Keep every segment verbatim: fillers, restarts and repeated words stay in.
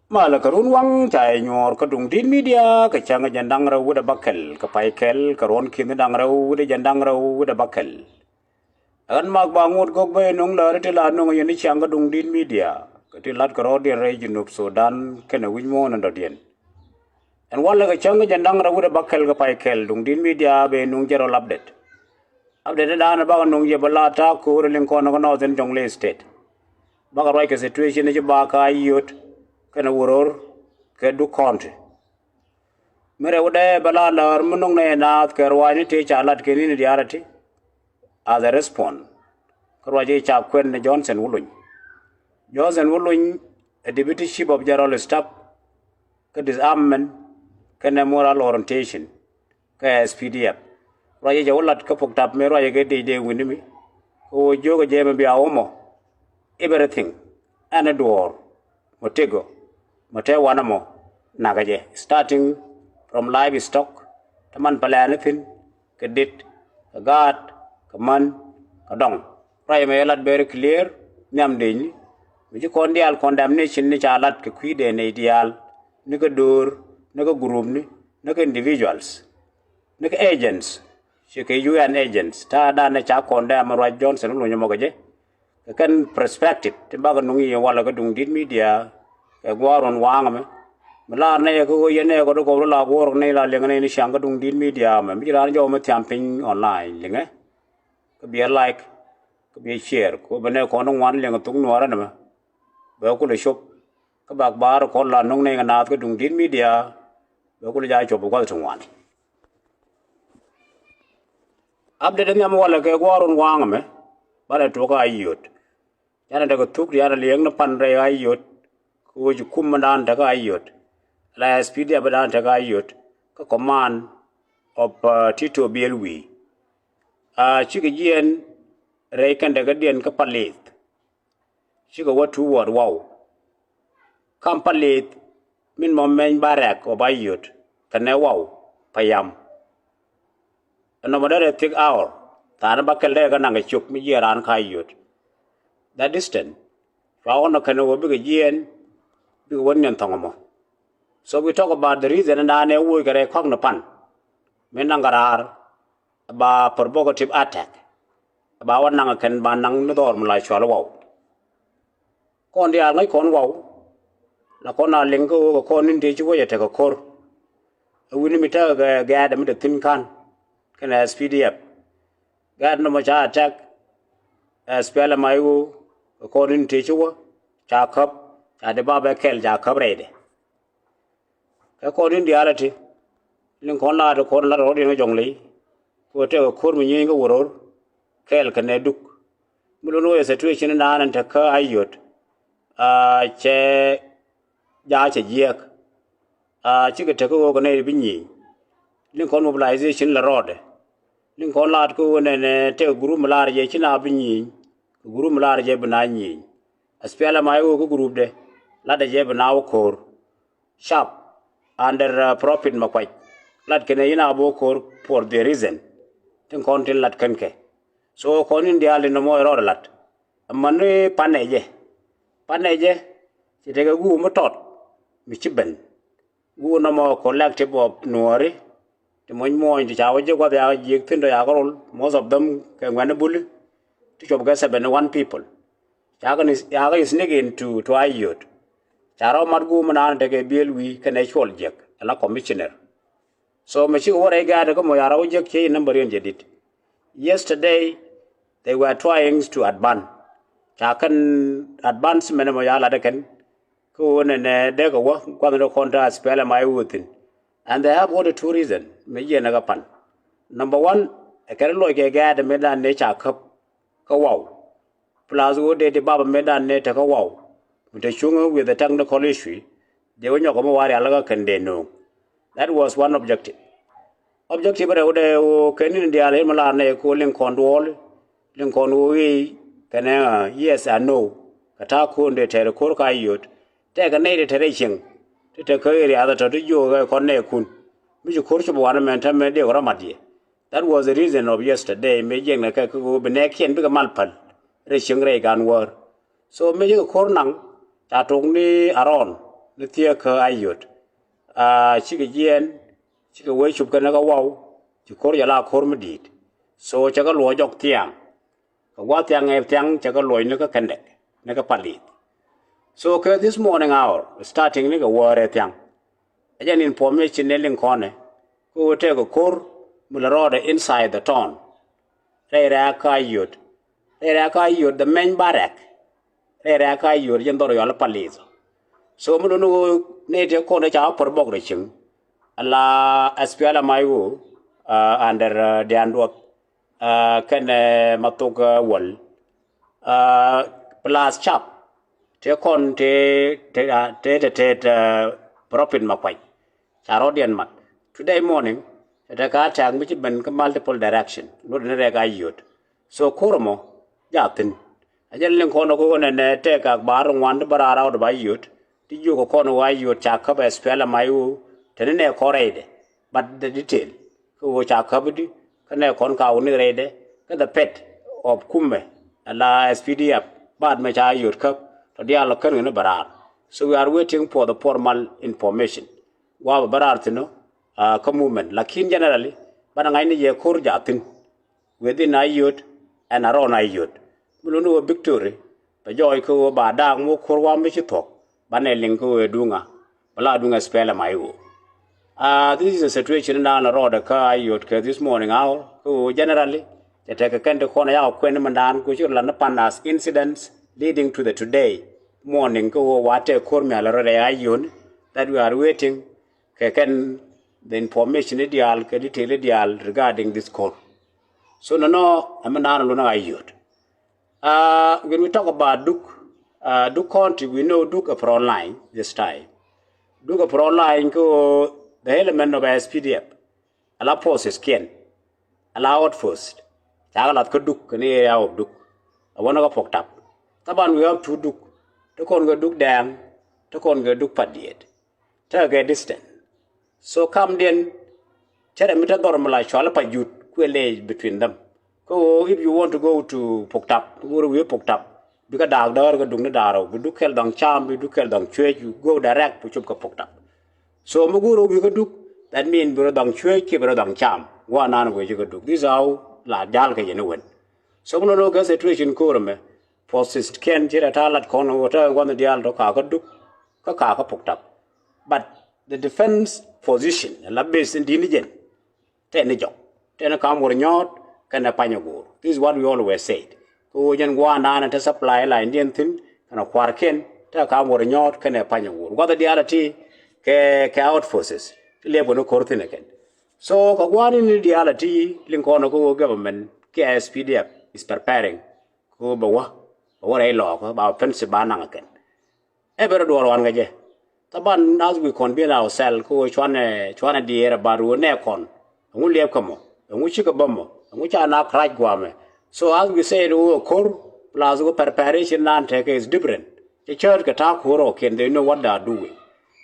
Malɛ kɛ run waŋ ca yɛ nyuɔɔr kä Duŋdi̱t Media kɛ cäŋ jɛn da̱ŋ rɛw wi̱cdɛ bäkɛl kɛ pay kɛl kɛ ruɔ̱n ki̱n da̱ŋ rɛw wi̱cdɛ jɛn da̱ŋ rɛw wi̱cdɛ bäkɛl. Ɛ ɣän Mak Baŋot Gök bä yɛ nuŋ läri ti la nuŋ yɛn i̱ ciaŋ kä Duŋdi̱t Media kɛ ti la̱t kɛ rɔɔdiɛn rɛy Junub Sudan kɛnɛ wi̱c muɔ̱ɔ̱n in dɔ̱diɛn. Ɛn walɛ kɛ cäŋ jɛn da̱ŋ rɛw wi̱cdɛ bäkɛl kɛ pay kɛl Duŋdi̱t Media bɛ nuŋ jɛ rɔ update. Update ni da̱a̱n bakɛ nuŋ jɛ bä la ta̱a̱ ko̱o̱r liŋ kɔn kä Northern Jonglei State. Bakɛ ruac kɛ situation ni ci ba kä Ayod kɛnɛ Wuror kɛ Duk County. Mi rɛw dee bɛ la läär mi nuŋ nɛ naath kɛ ruaacni tëë ca lat kɛ ni̱n diaal ati. As a response kä ruac i̱ ca kuɛn ni Johnson Wuluny. Johnson Wuluny ɛ Deputy Chief of General Staff kä Disarmament kɛnɛ Moral Orientation kä S P D F. Ruac i̱ jɛ wä lat kä pok tap mi ruac i̱ kɛ dec dee wi̱ni mi kɛ ɣöö jiökɛ jɛ mi bia wä mɔ. Everything ɛn i̱ duɔɔr mɔ tëkɔ mɔ te wanɛ mɔ. Nakä jɛ starting from livestock te man pɛlɛɛni thi̱n kɛ dit kɛ gaat kɛ män kɛ dɔŋ. Ruac mɛ yɛ lat very clear nhiam dec ni mi ci kɔn diaal condemnation ni ca lat kɛ kui̱dɛ nɛy diaal ni kä döör ni kä group ni ni kä individuals ni kä agents. Ci kɛ U N agents ta̱a̱ dan ni ca condemn ruac Johnson Wuluny mɔ kɛ jɛ. Kɛ kɛn perspective ti bakɛ nuŋ yi walɛ kä Duŋdi̱t Media kɛ gua̱a̱r ruɔ̱n waŋ ɛmɛ. Mi laar nɛy kɛ ɣöö yɛn nɛy kɔt kɔp rɔ la guɔ̱ɔ̱r nɛy la liɛŋ nɛy ni ciaŋ kä Duŋdi̱t Media ɛmɛ mi ci raan jɔw mi thiam piny online liŋɛ. Kä biɛ like kä biɛ share kɛ ɣöö bɛ nɛy kɔn ni ŋuan liɛŋ thok nuɔɔrä nɛmɛ. Bɛ kulɛ cop kä bak baar kɔn la nuŋ nɛy kɛ naath kä Duŋdi̱t Media. Bɛ kulɛ ja cop bi gua̱th ti ŋuan. Update nhiam walɛ kɛ gua̱a̱r ruɔ̱n waŋ ɛmɛ. Banɛ tuɔk kä Ayod. Canɛ tekɛ thuk ti canɛ liɛŋ ni pan rɛy Ayod. Kɛ ɣöö ci kum mi dan tekä Ayod. La S P D F dan tekä Ayod kä command of Tito Biel Wii. Cikɛ jiɛn rɛy kɛn tekä diɛn kä Palith. Cikɛ wä tuuwɔɔt Waw. Kam Palith min mɔ mɛny ba rɛk ɔ ba yot kɛnɛ Waw payam. Ɛn nɔmɔ derɛ thiek hour thaani ba kɛl derɛ kɛ naŋ kɛ ciök mi jiɛɛn raan ka yot. That distance cua wä nɔ kɛnɛ wä bikɛ jiɛɛn bikɛ wä niɛn thɔŋ ɛmɔ. So we talk about the reason ɛn daanɛ woc kɛ rɛy kɔ̱k ni pan mi naŋ kɛ raar. Ba provocative attack. Ba wä naŋ kɛn ba naŋ ni dhɔr mi la cual Waw. Kɔn diaal ŋäc kɔn Waw. La kɔn a liŋ kä ɣöö kɛ kɔn ni̱n tëë ci wä jɛ tekɛ ko̱r. Ɛ wi̱ni mi tekɛ gɛɛt mi te thi̱n ka̱n kɛnɛ S P D F. Gɛɛt nɔmɔ ca attack. S P L M I O kɛ kɔn ni̱n tëë ci wä ca käp ca di ba bɛ kɛl ca käp rɛydɛ. Kɛ kɔn in diaal ati liŋ kɔn laat kɔn lat rɔɔdiɛn kä Jɔŋley. Kɛ ɣöö tekɛ ko̱r mi nyieny kä Wuror kɛɛl kɛnɛ Duk. Mi lun wee situation in naan in te kä Ayod. Cɛ jaak cɛ jiɛɛk. Cikɛ tek kä ɣöö kɛ nɛy bi nyieny. Liŋ kɔn mobilization la rɔɔdɛ. Liŋ kɔn laat kä ɣöö nɛnɛ tekɛ group mi laar jɛ ci na bi nyieny. Kɛ group mi laar jɛ bi na nyieny. S P L M I O kä groupdɛ latdɛ jɛ bi na wä ko̱r. Sharp under Prophet Makuac. Lat kɛnɛ yin a bo̱o̱ ko̱r for the reason tin kɔn tin lat kɛn kɛ. So kɔn in diaal in nɔmɔ rɔɔdɛ lat. Ɛmɛni panɛ jɛ. Panɛ jɛ ci tekɛ guum mi tɔt mi ci ben. Guum nɔmɔ collective of Nuɔɔri. Ti muɔ̱ny muɔ̱ny ti ca wä ji̱ gua̱th yakä ji̱ thi̱n tɔ yakä rol, most of them kɛ ŋuɛ̈ni buli. Ti cop kɛ seventy one people. Yakä sneak in to to Ayod. Ca rɔ mat guum mi naan tekɛ biël wi̱i̱ kɛnɛ cuɔl jiäk ala commissioner. So mɛ cikɛ wä rɛy gaatdɛ kä mɔ ca rɔ wä jiäk ciey in number in jɛ dit. Yesterday they were trying to advance. Ca kɛn advance mɛnɛ mɔ ca latdɛ kɛn. Kä ɣöö nɛnɛ dee kɛ wä gua̱thni kɔn te aspɛlɛ ma i̱ wä thi̱n. And they have only two reason mi jiɛn ɛ kɛ pan. Number one, ɛ kɛn luɔc kɛ gɛɛt mi dan ni ca käp kä Waw. Plus ɣöö dee ti bapä mi dan ni te kä Waw mi te cuŋ with the technical issue. Dee wä nyɔk mi wa rial kä kɛn dee no̱o̱ŋ. That was one objective. Objective rɛw dee ɣöö kɛn ni̱n diaal in mi lar nɛy ko̱ liŋ kɔn duɔɔl. Liŋ kɔn ɣöö i̱ kɛnɛ ɣä, yes and no. Kɛ ta̱a̱ ko̱n dee tɛr ko̱r ka yot. Tɛkɛ nɛy dee tɛr ɛ cieŋ. Ti te kä area tɔ̱ ti jiök ɛ kɔn nɛɛkun. Mi ci ko̱r cop wanɛ mɛn täämɛ dee kɛ rɔ mat yɛ. That was the reason of yesterday mëë jiɛknɛ kɛ kä ɣöö bi nɛɛkiɛn bikɛ mal päl rɛy cieŋ rɛy gan wäär. So mëë cikɛ ko̱r naŋ ca tok ni around ni thiee kä Ayod. Aa, cikɛ jiɛɛn, cikɛ wee cup kɛnɛ kɛ waw, ci ko̱r jɛ la ko̱r mi di̱i̱t. So cɛ kɛ luɔc jɔk thiaŋ. Kɛ gua̱a̱th thiaŋ ɛ thiaŋ cɛ kɛ luɔc ni kä Kɛndɛk, ni kä Palith. So kɛ this morning hour, starting ni kɛ wäärɛ thiaŋ, ɛ jɛn information ni liŋ kɔnɛ, kä ɣöö tɛkɛ ko̱r mi lɛ rɔɔdɛ inside the town. Rɛy rɛ̈ɛ̈kä Ayod. Rɛy rɛ̈ɛ̈kä Ayod, the main barrack. Rɛy rɛ̈ɛ̈kä Ayod jɛn dhɔr yɔal Palith. So mi luni ɣöö nɛy tëë kɔn ca wä pär bɔk rɛ cieŋ. Ala S P L M I O, uh, under, uh, Dian Duɔth, uh, kɛnɛ, uh, Mathok, uh, Wäl, uh, plus cap. Tëë kɔn tëë, tëë, uh, tëë, tëë, tëë, uh, Prophet Makuac. Ca rɔ̱diɛn mat. Today morning, tɛ tɛ ka attack mi ci ben kä multiple direction. Lot ni rɛk Ayod. So ko̱r ɛmɔ, ja thi̱n. A jɛn liŋ kɔn ɛ ko̱r nɛ nɛ tɛk ak ba ri ŋuan ti bä raar out ba Ayod. Ti jiök ɛ kɔn ɛ wa Ayod ca käp ɛ S P L M I O. Tɛni nɛ kɔn rɛydɛ. But the detail. Kä ɣöö ca käp di, kä nɛ kɔn ka wä ni rɛydɛ, kä the pet of kumɛ, ala S P D F, baat mɛ ca Ayod käp, tɔ diaal kän ɣän bä raar. So we are waiting for the formal information. Gua̱a̱ bɛ bä raar thi̱n ɔ, ah, kä movement. Lakin generally, banɛ ŋa̱cni yɛ ko̱r ja thi̱n. Within Ayod and around Ayod. Mi luni wä victory, bɛ jɔɔc kä ɣöö ba daak mi wä ko̱r wa mi ci thuɔ̱k, banɛ liŋ kä ɣöö duŋa, bɛ la duŋ S P L M I O. Ah, this is a situation in an rɔɔdɛ kä Ayod kɛ this morning hour. Kä ɣöö generally, cɛ tekɛ kɛn ti kɔn a yak kuɛn ni mindan ku ci rɔ la ni pan as incidents leading to the today morning. Kä ɣöö wa tɛ ko̱r mi a la rɔɔdɛ Ayod that we are waiting kɛ kɛn the information ni diaal kɛ detail ni diaal regarding this ko̱r. So nɔnɔ, ɛ mindan lun a Ayod. Uh, when we talk about Duk, uh, Duk County, we know Duk a front line this time. Duk a front line ko the element of S P D F. Ala forces kiɛn. Ala outpost. Ca kɛ lath kä Duk, kɛ ni area of Duk. A wanɛ kä Pok Tap. Taban we have two Duk. Te kɔn kɛ Duk Dɛɛŋ, te kɔn kɛ Duk Padiet. Tekɛ distance. So kamdiɛn, cärɛ mi te dhɔr mi la cual Pajut, kuɛ lɛ between them. Kä ɣöö if you want to go to Pok Tap, go̱o̱r wi̱i̱ Pok Tap, bikɛ daak däär kä Duk ni da̱ŋ rɛw, bi Duk kɛl Dɔŋ Cam, bi Duk kɛl Dɔŋ Cuëëc, you go direct bi cop kä Pok Tap. So mi go̱o̱r wi̱i̱ kä Duk, that mean bi rɔ Dɔŋ Cuëëc kiɛ bi rɔ Dɔŋ Cam. Gua̱a̱ nan wee ci kä Duk. This is how la jal kɛ yɛn iwen. So mi nɔ nɔ kɛ situation ko̱r ɛmɛ, forces kiɛn ci rɛ ta̱a̱ lat kɔn ɣöö te gua̱nh diaal tɔ kakä Duk, kä kakä Pok Tap. But the defense position, la base in di̱n jɛn, tɛn ni jɔk. Tɛn kam wär nyɔɔt kɛnɛ pany go̱o̱r. This is what we always said. Kä ɣöö jɛn gua̱a̱n naan te supply line diɛn thi̱n, kɛnɛ kua̱r kiɛn, te kam wär nyɔɔt kɛnɛ pany go̱o̱r. Gua̱th diaal ti kɛ, kɛ outposts ti liɛp kɛn ko̱r thi̱n kɛn. So kɛ gua̱a̱n ni diaal ti liŋ kɔn kä ɣöö government kɛ S P D F is preparing. Kä bɛ wä, bɛ wä rɛy lɔɔkä, ba offensive ba naŋ kɛn. Ɛ bɛ rɔ duɔɔr wan kɛ jɛ. Taban, as we convince ourselves, kä ɣöö cuanɛ, cuanɛ diɛɛr ɛ bat ɣöö nɛ kɔn. Ɛŋu liɛp kɛ mɔ? Ɛŋu cikɛ bä mɔ? Ɛŋu ca na crash guamɛ? So as we said, ɣöö ko̱r, plus ɣöö preparation nan tekɛ is different. Cɛ cäät kɛ ta̱a̱ ko̱r ɔ kiɛn, they know what they are doing.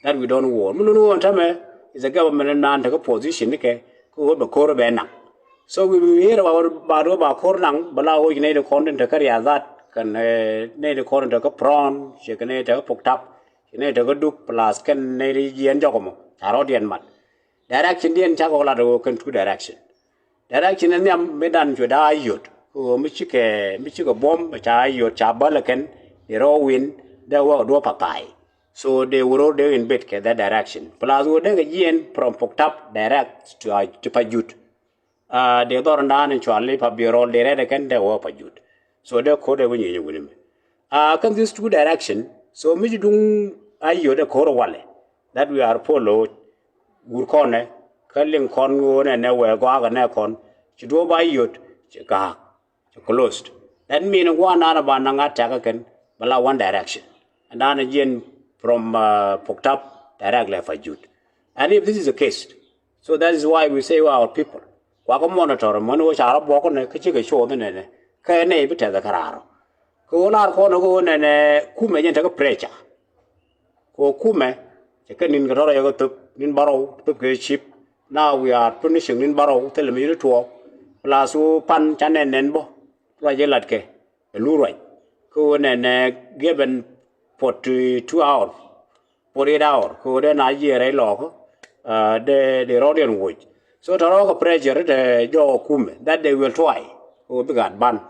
That we don't want. Mi lun ɣöö tämɛ is a government in nan tekɛ position ni kɛ, kä ɣöö bɛ ko̱r bɛ naŋ. So we will hear about, about, about ko̱r naŋ, bɛ la ɣöö ci nɛy ti kɔn tin tekɛ riath that, kɛn, eh, nɛy ti kɔn tin tekɛ Pron, ci kɛ nɛy tekɛ Pok Tap, ci nɛy tekɛ Duk, plus kɛn nɛy ti jiɛɛn jɔk mɔ, ca rɔɔdiɛn mat. Direction diɛn cakɔ lat ɣöö kɛn two direction. Direction in nhiam mi dan cuɛ da Ayod. Kä ɣöö mi cikɛ, mi cikɛ buɔ̱m ca Ayod ca bäl kɛn, dee rɔ win, dee wä duɔ̱ɔ̱p Pathai. So dee wä rɔ dee in bit kɛ that direction. Plus wä dee kɛ jiɛn from Pok Tap direct to, uh, to Pajut. Uh, dee dhɔr naan in cual i̱ pa bi rɔl dee rɛt kɛn dee wä Pajut. So dee ko̱r dee wä nyieny wä ni mi. Uh, kɛn this two direction. So mi ci duŋ Ayod dee ko̱r walɛ. That we are follow. Gur kɔnɛ, kä liŋ kɔn ɣöö nɛnɛ wee gɔaa kɛ nɛ kɔn, ci duɔ̱ɔ̱p Ayod, ci ga̱a̱k, ci closed. That mean gua̱a̱n naan ba naŋ attack kɛn, bɛ la one direction. And naan jiɛn from, uh, Pok Tap, direct lɛ Pajut. And if this is the case, so that is why we say our people, kuakä monitor, mɔni wä ca rɔ buɔk nɛ, kä cikɛ cuɔth nɛnɛ, kä nɛ bi tɛth kä raar. Kä ɣöö lar kɔn ɣöö nɛnɛ kumɛ jɛn tekɛ pressure. Kɛ ɣöö kumɛ cɛ kɛ ni̱n kɛ tɔrɔ yɛ kɛ thöp ni̱n bärɔw, thöp kɛ cip. Now we are finishing ni̱n bärɔw, thilɛ mi ni tuɔɔk. Plus ɣöö pan ca nɛn nɛn bä ruac jɛ latkɛ ɛ lu ruac. Kä ɣöö nɛnɛ given forty two hours. forty-eight hour kɛ ɣöö dee na jiɛɛr rɛy lɔɔkä. Dee dee rɔɔdiɛn woc. So tɔ̱ rɔɔkä pressure te jɔɔk kumɛ that they will try kɛ ɣöö bikɛ advance.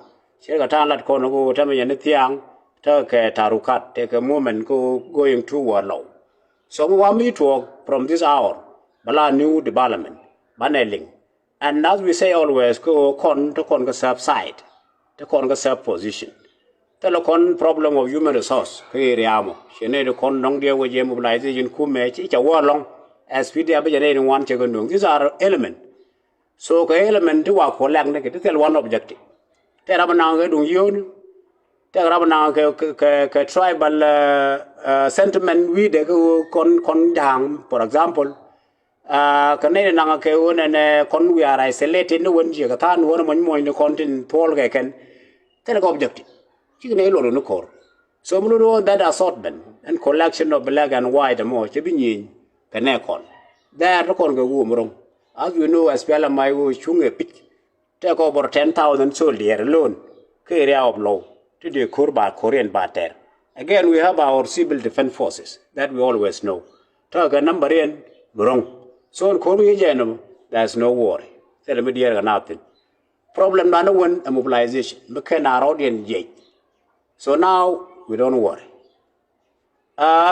Ce̱tkɛ ta̱a̱ lat kɔn kɛ ɣöö tämɛ yɛn ni thia̱a̱ŋ tekɛ tarukat tekɛ movement kɛ ɣöö going toward Lɔw. So mi wa mi tuɔɔk from this hour bɛ la new development banɛ liŋ. And as we say always kɛ ɣöö kɔn te kɔn kɛ serve side, te kɔn kɛ serve position. Thilɛ kɔn problem of human resource kä area mɔ. Ciɛ nɛy ti kɔn dɔ̱ŋ diɛ wec yɛ mobilization kumɛ ci ca wä alɔŋ. As P D F bä jɛ nɛy ti ŋuan cɛ kɛ nöŋ. These are element. So kɛ element ti wa collect ni kɛ ti thil one objective. Tɛ rap naŋ kɛ duŋ yio̱o̱ni. Tɛ rap naŋ kɛ kɛ kɛ tribal sentiment wi̱i̱dɛ kɛ kɔn kɔn ja̱a̱ŋ, for example. Kɛ nɛy ti naŋ kɛ ɣöö nɛnɛ kɔn we are isolated ni wen ciɛ kɛ tha̱a̱n ɣöö ni mɔny mɔny ni kɔn tin thuɔ̱ɔ̱l kɛ kɛn. Thilɛ kɛ objective. Cikɛ nɛy luɔt ni ko̱r. So mi luɔt ɣöö that assortment and collection of black and white ɛmɔ cɛ bi nyieny kɛ nɛ kɔn. Dhɛɛr ti kɔn kɛ wuɔm ro̱ŋ. As we know, as pɛl amay ɣöö cuŋ ɛ pi̱c. Take over ten thousand soldier alone kä area of Lɔw ti dee ko̱r ba ko̱riɛn ba tɛr. Again, we have our civil defense forces that we always know. Tɔ̱ kɛ number in mi ro̱ŋ. So in ko̱r mi jɛ nɔmɔ, there is no worry. Thilɛ mi diɛɛr kɛ na thin. Problem dan ni wen ɛ mobilization mi kɛn a rɔɔdiɛn jiɛc. So now we don't worry.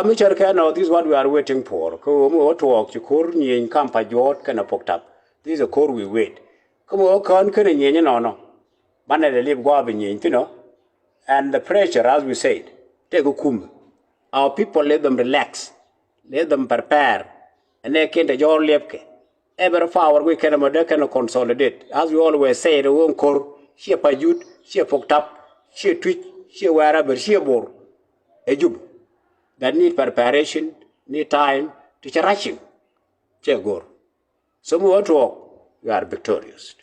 Mi cär kɛ nɔ, this is what we are waiting for. Kä ɣöö mi ɣä tuɔɔk ci ko̱r nyieny kam pa juɔ̱ɔ̱t kɛnɛ pok tap. This is a ko̱r we wait. Kä mi ɣä kään känɛ nyieny inɔnɔ. Banɛ lɛ lip gua̱a̱ bi nyieny thinɔ. And the pressure, as we said, tëë kɛ kum. Our people, let them relax. Let them prepare. Ɛn ɛ kiɛn te jɔɔr liɛpkɛ. Every power we kɛn ɛmɔ dee kɛn consolidate. As we always say, the won ko̱r, ciɛ pa jut, ciɛ pok tap, ciɛ tuic, ciɛ wɛɛrɛ ber, ciɛ bor. Ɛ jup. That need preparation, need time, ti cɛ rushing. Cɛ go̱r. So mi wä tuɔɔk, you are victorious.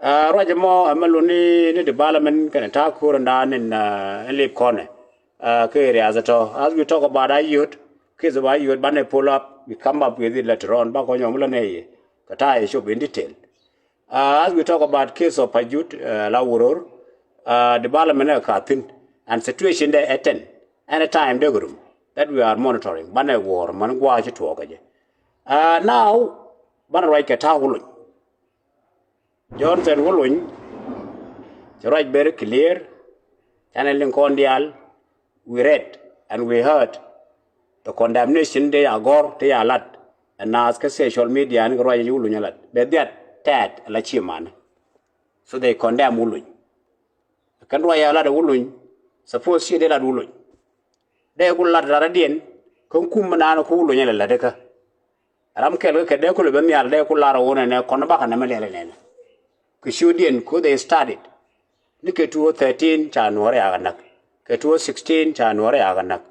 Ruac ɛmɔ ɛmɛ luni ni development kɛnɛ ta̱a̱ ko̱r ɛn daan in lip kɔnɛ. Kä area as a tɔ, as we talk about Ayod, case of Ayod banɛ pull up, we come up with it later on, bakɔ nyɔm lä nɛ yɛ kɛ ta̱a̱ yɛ cop in detail. As we talk about case of Pajut, la Wuror, development ɛ ka thin and situation dɛ ɛ tɛn. Anytime dee kɛ rum that we are monitoring banɛ guɔ̱ɔ̱r män gua̱a̱ ci tuɔɔk kɛ jɛ. Now banɛ ruac kɛ ta̱a̱ Wuluny. Johnson Wuluny cɛ ruac very clear. Canɛ liŋ kɔn diaal. We read and we heard the condemnation dee ya gɔ̱r te ya lat. Ɛ naath kä social media ni kɛ ruac ci Wuluny ɛ lat bɛ dhiat tɛɛt ala ci man. So they condemn Wuluny. Kɛn ruac ya lat ɛ Wuluny. Suppose ci dee lat Wuluny. Dee ku lat raradiɛn kä kum mi naan ku Wuluny ɛ lɛ lat kä. Ram kɛl kä kɛ dee ku lɛ ben nhial dee ku lar ɣöö nɛnɛ kɔn bakɛ nɛmɛ lɛl nɛnɛ. Kɛ ciötdiɛn ku they started. Ni kɛ two thirteen ca Nuɔ̱ɔ̱r yakɛ näk. Kɛ two sixteen ca Nuɔ̱ɔ̱r yakɛ näk.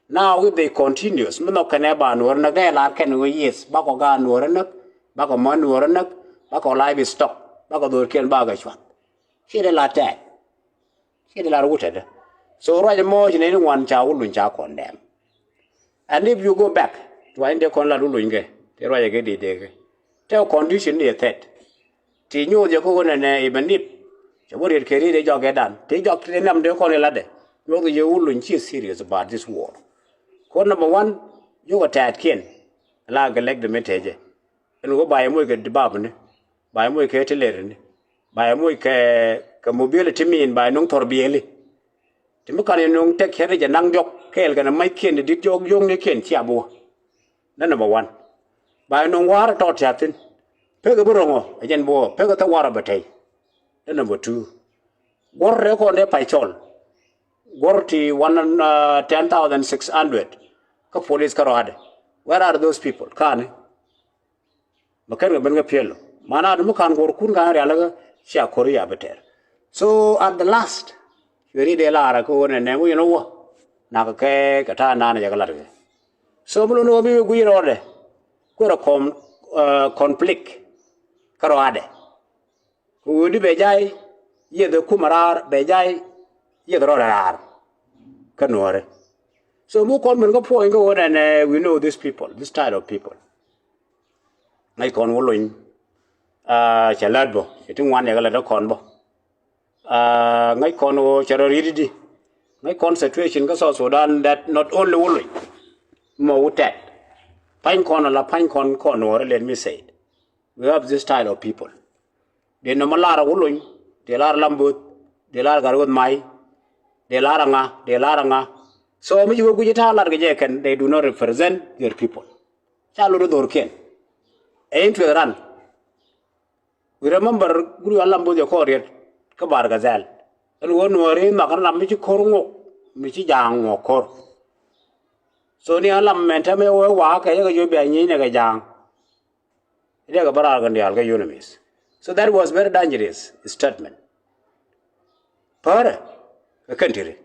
Now if they continuous mi nhɔk kɛnɛ ba Nuɔ̱ɔ̱r näk dee lar kɛn ɣöö yes bakɔ gaat Nuɔ̱ɔ̱r näk, bakɔ män Nuɔ̱ɔ̱r näk, bakɔ livestock, bakɔ dho̱rkiɛn bakɛ cuath. Ci dee lar tɛɛt. Ci dee lar wut tɛtdä. So ruac ɛmɔ ci nɛy ni ŋuan ca Wuluny ca condemn. And if you go back to ruac in dee kɔn lat Wuluny kɛ ti ruac ɛ kɛ di̱t dee kɛ tɛ condition ni ɛ thɛt. Ti nyoth jɛ kä ɣöö nɛnɛ i̱ bɛ nip cɛ wä riet kɛ riet ɛ jɔak ɛ dan ti jɔak ti dee nam dee kɔn ilatdɛ. Nyoth jɛ Wuluny ci serious about this war. Kɔn number one, yokɛ tɛɛtkiɛn la kɛ lɛk dee mi tɛcɛ. Ɛn ɣöö ba yɛ moc kɛ dibabni, ba yɛ moc kɛ tilerini, ba yɛ moc kɛ kɛ mobility min ba yɛ nuŋ thɔr biɛli. Ti mi kan yɛ nuŋ tɛk cɛ ri jɛ naŋ jɔk kɛɛl kɛn ɛ mackiɛn ti dit jɔk yoknikiɛn cia bi wä. Nɛ number one. Ba yɛ nuŋ wa̱a̱r tɔt cia thin. Pekɛ bi ro̱ŋɔ ɛ jɛn bi wä pekɛ thä wa̱a̱r ɔ bɛ tɛy. Nɛ number two. Guɔ̱r rɛ kɔn dee pay cɔl. Guɔ̱r ti one ten thousand six hundred. Kä police kä rɔadɛ. Where are those people? Kani. Bɛ kɛn kɛ ben kä piɛl. Mana di mi kan guɔ̱r kun kan rialikä cia ko̱r ya bi tɛr. So at the last cuɛ ri dee lar kä wä nɛ nɛ ŋu yɛn wä nak kɛ kɛ ta̱a̱ naan jɛ kɛ lat kɛ. So mi luni wä mi wi̱i̱ gui̱i̱r rɔɔdɛ kuɛ rɔ kɔm conflict kä rɔadɛ. Kɛ ɣöö di bɛ jay yieth ɛ kumɛ raar bɛ jay yieth rɔɔdɛ raar. Kä nuɔ̱ɔ̱rɛ. So mi kɔn min kä puɔ̱ny kä ɣöö nɛnɛ we know this people, this type of people. Ŋäc kɔn Wuluny cɛ lät bä cɛ ti ŋuan yɛ kɛ lät ɛ kɔn bä. Ŋäc kɔn ɣöö cɛ rɔ ri̱t i̱di. Ŋäc kɔn situation kä South Sudan that not only Wuluny. Mɔ wä tɛt. Pa̱ny kɔn ala pa̱ny kɔn kɔn Nuɔɔri, let me say it. We have this style of people. Dee nɔmɔ lar a Wuluny, dee lar Lamboth, dee lar Gatwec May, dee lar a ŋa, dee lar a ŋa. So mi ci wä guic ta̱a̱ lar kɛ jɛ kɛn, they do not represent their people. Ca lot dhorkiɛn. Ɛ interest ran. We remember guri a Lamboth jɛ kɔn riet kä Bar Gazal. Ɛn wä Nuɔɔri mak ram mi ci ko̱r ŋuɔk, mi ci Ja̱a̱ŋ ŋuɔk ko̱r. So ni a lam mɛn tɛmɛ wä wa kɛ jɛ kɛ jiö bia nyieny nɛ kɛ Ja̱a̱ŋ. Dee kɛ bä raar kɛn diaal kä UNMISS. So that was very dangerous statement. Pärɛ kɛ kɛn tiri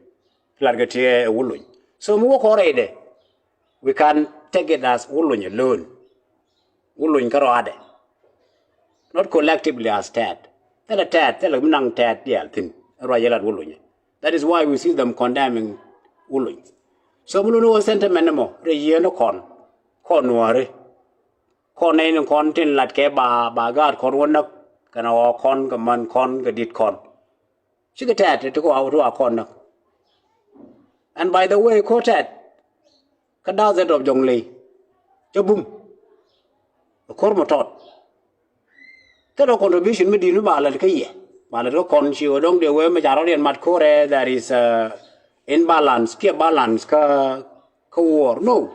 lat kɛ tiɛ ɛ Wuluny. So mi wä kɔn rɛydɛ, we can take it as Wuluny alone. Wuluny kä rɔadɛ. Not collectively as tɛt. Thilɛ tɛt, thilɛ mi naŋ tɛt diaal thi̱n. Ruac yɛ lat Wuluny. That is why we see them condemning Wuluny. So mi luni wä sentiment ni mɔ rɛy yieen ni kɔn, kɔn Nuɔɔri. Kɔn nɛy ni kɔn tin lat kɛ ba, ba gaat kɔn wä näk kɛnɛ ɣɔɔ kɔn kɛ män kɔn kɛ dit kɔn. Cikɛ tɛt ti kɔ a wä ti wa kɔn näk. And by the way, ko̱r tɛt kä da̱a̱th ɛ dɔp Jɔŋley cä bum. Ɛ ko̱r mɔ tɔt. Thilɛ contribution mi di̱i̱t mi ba lät kä yɛ, ba lät kä kɔn ci ɣöö dɔ̱ŋ dee wee mi ca rɔ̱diɛn mat ko̱rɛ, there is a imbalance, kiɛ balance kä, kä war. No.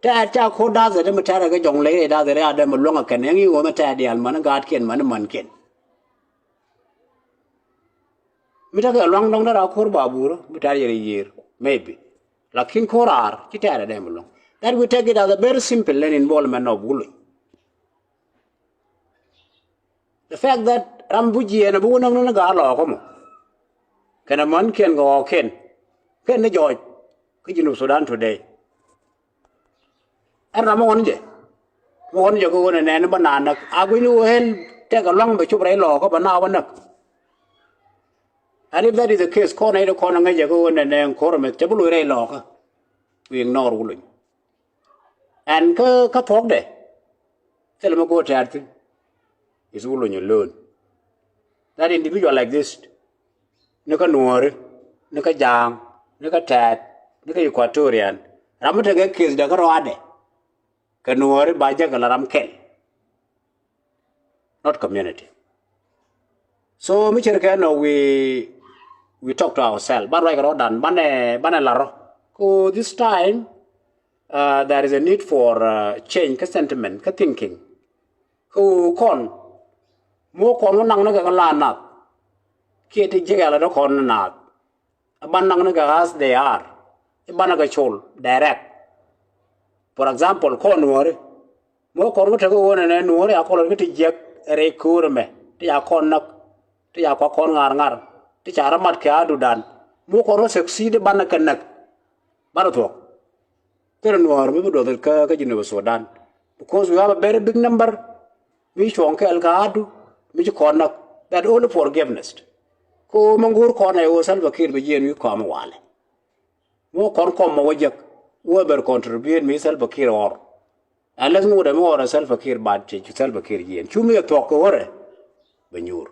Tɛɛt ca ko̱r da̱thɛ ti mi tɛɛrɛ kä Jɔŋley rɛy da̱thɛ rɛy adɛ mi luäŋ a kɛn ɛŋ i̱ ɣöö mi tɛɛt diaal mani gaatkiɛn mani mänkiɛn. Mi tekɛ luaŋ dɔ̱ŋ dee ra ko̱r babur mi tɛɛr yɛ rɛy yiër, maybe. Lakin ko̱r raar ci tɛɛr adɛ mi luaŋ. That we take it as a very simple lɛn involvement of Wuluny. The fact that ram bu jiɛɛn a bi wä näk ni gaa lɔɔkä mɔ kɛnɛ mänkiɛn kɛ ɣɔɔkiɛn kɛn ni jɔɔc kä Junub Sudan today. Ɛn ram mi ɣɔn jɛ, mi ɣɔn jɛ kɛ ɣöö nɛ nɛɛni bä naan näk a gui̱ni wä hel tɛk a luaŋ bɛ cop rɛy lɔɔkä bɛ naaw bä näk. And if that is the case, kɔn nɛy ti kɔn ŋäc jɛ kɛ ɣöö nɛ nɛɛn ko̱r mɛth cɛ bi loc rɛy lɔɔkä. We ignore Wuluny. And kä, kä thuɔ̱kdɛ thilɛ mi go̱o̱r tɛɛr thi̱n. Is Wuluny alone. That individual like this, ni kä Nuɔɔri, ni kä Ja̱a̱ŋ, ni kä Tɛɛt, ni kä Equatorian, ram mi tekɛ case dɛ kä rɔadɛ kɛ Nuɔɔri ba jek kɛ la ram kɛl. Not community. So mi cir kɛ nɔ, we, we talk to ourselves. Ban ruac kɛ rɔdan, banɛ, banɛ la rɔ. Ko this time, uh, there is a need for, uh, change kä sentiment kä thinking. Ko kɔn, mo kɔn wä naŋ ni kɛ kɛ la nath kiɛ ti jiɛk yalɛ dɔ kɔn ni nath. Iban naŋ ni kɛ as they are. Iban kɛ col direct. For example, kɔn Nuɔɔri. Mɔ kɔn kä tekɛ ɣöö nɛnɛ Nuɔɔri a kɔn lät kä ti jiäk rɛy köör ɛmɛ ti ca kɔn näk, ti ca kua kɔn ŋa̱r ŋa̱r, ti ca rɔ mat kɛ adudan. Mɔ kɔn kä succeed iban kɛ näk. Ban thuɔ̱k. Thilɛ Nuɔɔri mi bi duɔth kä, kä Junub Sudan. Because we have a very big number. Mi cuɔ̱ŋ kɛɛl kä adu mi ci kɔn näk. That only forgiveness. Ko mi ŋuur kɔn ɛ ɣöö Salva Kiir bi jiɛn wi̱i̱ kɔam walɛ. Mɔ kɔn kɔm mɔ wä jek, whoever contribute mi Salva Kiir ɣɔr. Unless ŋuudɛ mi ɣɔr ɛ Salva Kiir bat ci Salva Kiir jiɛn. Cu mi ɛ thuɔk kɛ ɣöre bɛ nyuur.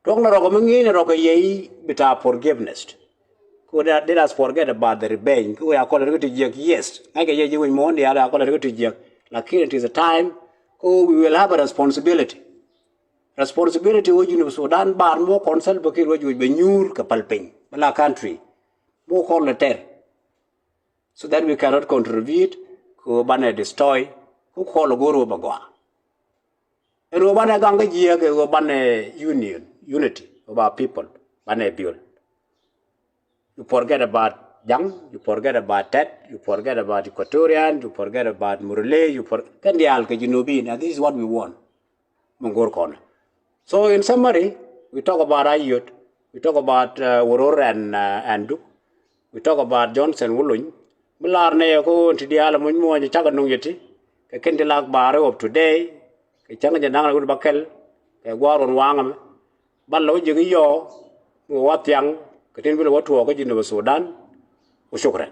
Tuɔk ni rɔk mi ŋi̱i̱c ni rɔk kɛ yɛ i̱ bi ta forgiveness. Ko dee, let us forget about the revenge. Ko ya kɔlɛ ri ti jiɛk, yes. Ŋa̱c kɛ yɛ ji̱ wec muɔ̱ɔ̱n diaal ya kɔlɛ ri ti jiɛk. Lakin it is a time ko we will have a responsibility. Responsibility wä Junub Sudan bar mɔ kɔn Salva Kiir wä juuc bɛ nyuur kɛ pal piny bɛ la country. Mɔ kɔn lɛ tɛr. So that we cannot contribute ko banɛ destroy ko kɔl go̱o̱r wä bɛ gɔaa. Ɛn wä banɛ gaŋ kä jiɛk ɛ wä banɛ union, unity of our people banɛ build. You forget about Jaŋ, you forget about Tɛt, you forget about Equatorian, you forget about Murle, you for kɛn diaal kɛ Junubin, and this is what we want. Mɛ go̱o̱r kɔn. So in summary, we talk about Ayod, we talk about, uh, Wuror and, uh, and Duk, we talk about Johnson Wuluny. Mi lar nɛ yɛ ko ti diaal muny muɔny cakɛ nuŋ yɛ ti kɛ ken ti lak baari of today. Kɛ cäŋ jɛ naŋ la wut bakɛl kɛ gua̱a̱r wun waŋ ɛmɛ. Ban la wä ji̱ ki yɔɔ mi wä thiaŋ kɛ tin bi la wä tuɔɔk kä Junub Sudan. Wa shukran.